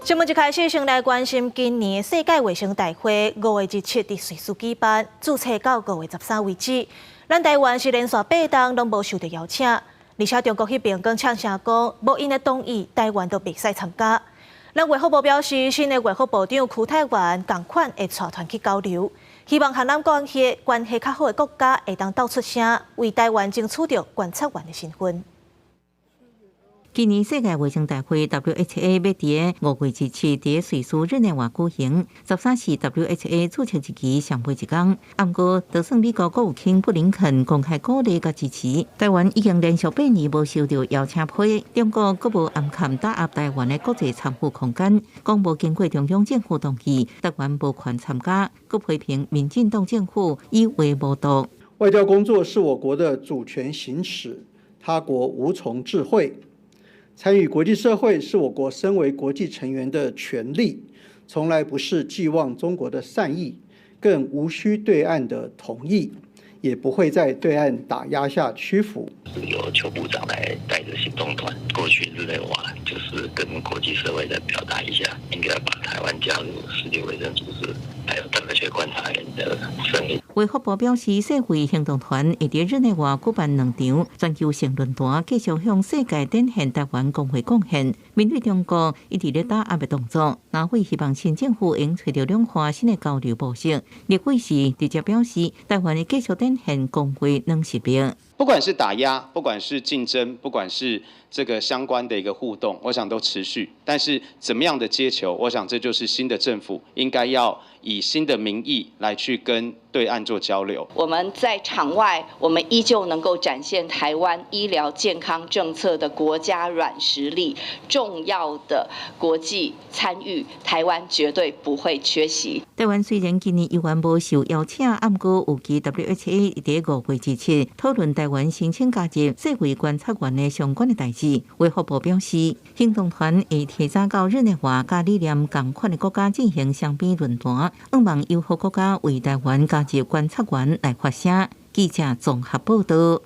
新聞一開始，先來關心今年世界衛生大會5月27佇瑞士舉辦，註冊到5月13為止。咱台灣是連續八冬攏無受著邀請，而且中國彼邊閣嗆聲講，無𪜶的同意，台灣都袂使參加。咱衛福部表示，新的衛福部長邱泰源仝款會帶團去交流，希望和咱關係較好的國家會當鬥出聲，為台灣爭取著觀察員的身份。今年世界衛生大會 WHA 欲佇5月27佇瑞士日內瓦舉行，13是 WHA 註冊日期上尾一工。毋過，就算美國國務卿布林肯公開鼓勵佮支持，台灣已經連續八年無收著邀請批，中國閣無暗崁打壓台灣的國際參與空間，講無經過中央政府同意，台灣無權參加，閣批評民進黨政府以話謀獨。外交工作是我國的主權行使，他國無從置喙。參與國際社會是我國身為國際成員的權利，從來不是寄望中國的善意，更無需對岸的同意，也不會在對岸打壓下屈服。由邱部長來帶著行動團過去日內瓦，就是跟國際社會再表達一下，應該把台灣加入世界衛生組織，還有特別觀察員的聲音。衛福部表示，世衛行動團會佇日內瓦舉辦兩場全球性論壇，繼續向世界展現台灣公衛貢獻。面對中國一直咧打壓的動作，藍委希望新政府會揣著兩岸新的交流模式。立委時直接表示，台灣會繼續展現公衛軟實力。不管是打壓，不管是競爭，不管是這個相關的一個互動，我想都持續。但是怎麼樣的接球，我想這就是新的政府應該要以新的民意來去跟對岸做交流。我們在場外，我們依舊能夠展現台灣醫療健康政策的國家軟實力，重要的國際參與，台灣絕對不會缺席。台灣雖然今年猶原無受邀請，毋過預計 WHA 佇5月27討論台灣申請加入世衛觀察員的相關的代誌。衛福部表示，行動團會提早到日內瓦，佮理念仝款的國家進行雙邊論壇，向望友好國家為台灣加入觀察員來發聲。記者綜合報道。